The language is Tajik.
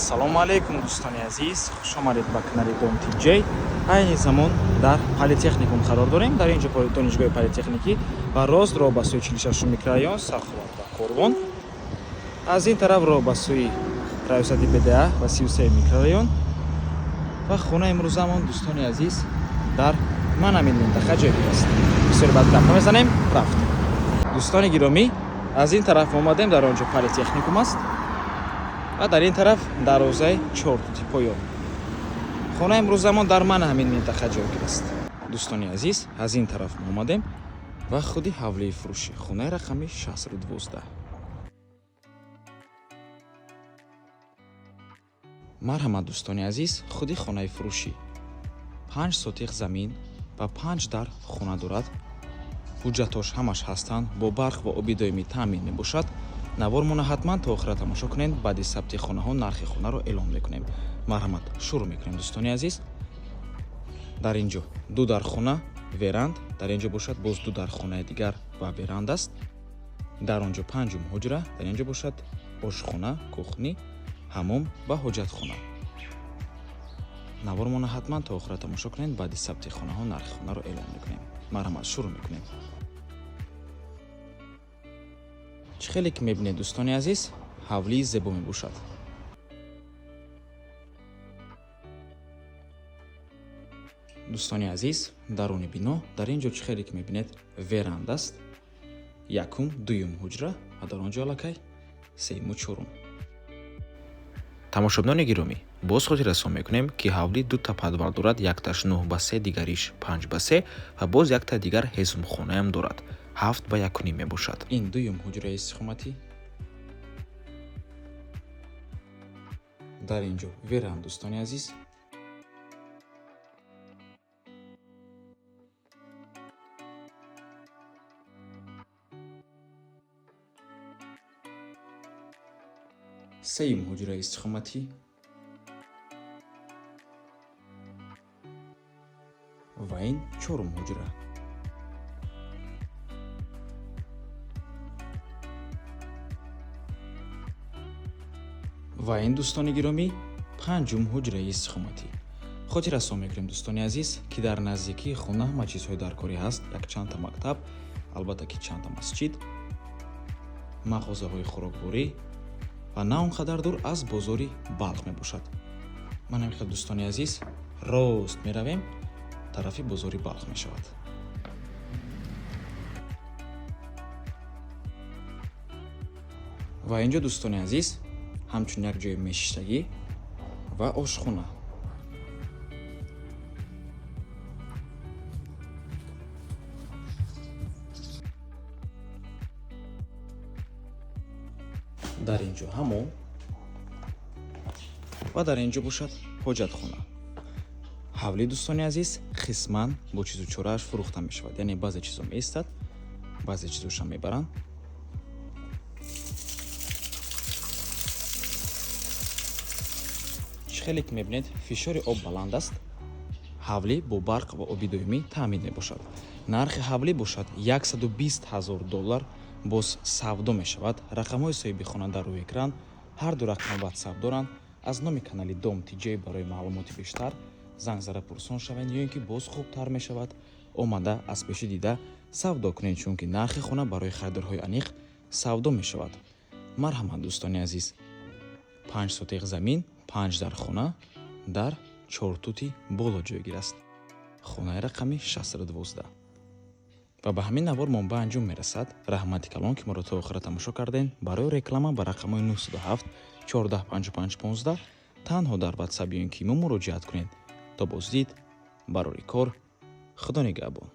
Ассалому алайкум, дӯстони азиз, хуш омадед ба канали Дом ТJ. Айни замон дар политехникум қарор дорем. Дар ин ҷо донишгоҳи политехникӣ ва рост роҳ ба сӯи 46 микрорайон, Саховат ва Корвон. Аз ин тараф роҳ ба сӯи раёсати БДА ва 33 микрорайон. Ва хонаи имрӯзамон, дӯстони азиз, дар ман ҳамин минтақа ҷойгир аст. Бисёр бад гап намезанем, рафт. Дӯстони гиромӣ, аз ин тараф омадем, дар он ҷо политехникум аст ва дар ин тараф дарвозаи чортути поён. Хонаи имрӯзамон дар ман ҳамин минтақа ҷойгир аст. Дӯстони азиз, аз ин тараф мо омадем ва худи ҳавлии фурӯшӣ, хонаи рақами 612. Марҳамат, дӯстони азиз, худи хонаи фурӯшӣ 5 сотиқ замин ва 5 дар хона дорад. Ҳуҷҷатош ҳамаш ҳастанд, бо барқ ва оби доимӣ таъмин мебошад. Навормона ҳатман то охира тамошо кунед. Баъди сабти хонаҳо нархи хонаро эълон мекунем. Марҳамат, шурӯъ мекунем, дӯстони азиз. Дар ин ҷо ду дар хона, веранд, дар ин ҷо бошад боз ду дар хонаи дигар ва веранд аст. Дар он ҷо панҷум ҳуҷра, дар ин ҷо бошад ошхона, кухни, ҳамом ва ҳоҷатхона. Навормона ҳатман то охира тамошо кунед. Баъди сабти хонаҳо нархи хонаро эълон мекунем. Марҳамат, шурӯъ мекунем. Чӣ хеле ки мебинед, дӯстони азиз, ҳавлии зебо мебошад. Дӯстони азиз, даруни бино, дар ин ҷо чӣ хеле ки мебинед, веранд аст. Якум, дуюм ҳуҷра ва дар он ҷо аллакай сеюму чорум. Тамошобинони гиромӣ, боз хотиррасон мекунем, ки ҳавлӣ дута подвал дорад, якташ 9 ба 3, дигариш 5 ба 3 ва боз якта дигар ҳезумхонаам дорад, 7 ба 1.5 мебошад. Ин дуюм ҳуҷраи истиқоматӣ. Дар ин ҷо веранд, дӯстони азиз. Сеюм ҳуҷраи истиқоматӣ ва ин чорум ҳуҷра. Ва ин, дӯстони гиромӣ, панҷум ҳуҷраи истиқоматӣ. Хотиррасон мекунем, дӯстони азиз, ки дар наздикии хона ҳама чизҳои даркорӣ ҳаст: якчандта мактаб, албатта ки чандта масҷид, мағозаҳои хӯрокворӣ ва на он қадар дур аз бозори Балх мебошад. Ман ҳамин, дӯстони азиз, рост меравем, тарафи бозори Балх мешавад. Ва инҷо, дӯстони азиз, ҳамчун як ҷои мешиштагӣ ва ошхона. Дар ин ҷо ҳамом ва дар ин ҷо бошад ҳоҷатхона. Ҳавлӣ, дӯстони азиз, қисман бо чизу чорааш фурӯхта мешавад, яъне баъзе чизо меистад, баъзе чизоша мебаранд. Чӣ хеле ки мебинед, фишори об баланд аст. Ҳавлӣ бо барқ ва оби доимӣ таъмин мебошад. Нархи ҳавлӣ бошад 120 ҳазор доллар, боз савдо мешавад. Рақамҳои соҳиби хона дар рӯи экран, ҳар ду рақам ватсап доранд. Аз номи канали Дом ТJ барои маълумоти бештар занг зада пурсон шавед ё ин ки боз хубтар мешавад омада аз пеши дида савдо кунед, чунки нархи хона барои харидорҳои аниқ савдо мешавад. Марҳамат, дӯстони азиз, 5 сотиқ замин, 5 дар хона дар чортути боло ҷойгир аст, хонаи рақами 612. Ва ба ҳамин навор мо ба анҷом мерасад. Раҳмати калон, ки моро то охира тамошо кардем. Барои реклама ба рақамҳои 907 14 55 15 танҳо дар ватсап ё ин ки имо муроҷиат кунед. То боздид, барори кор, Худо нигаҳбон.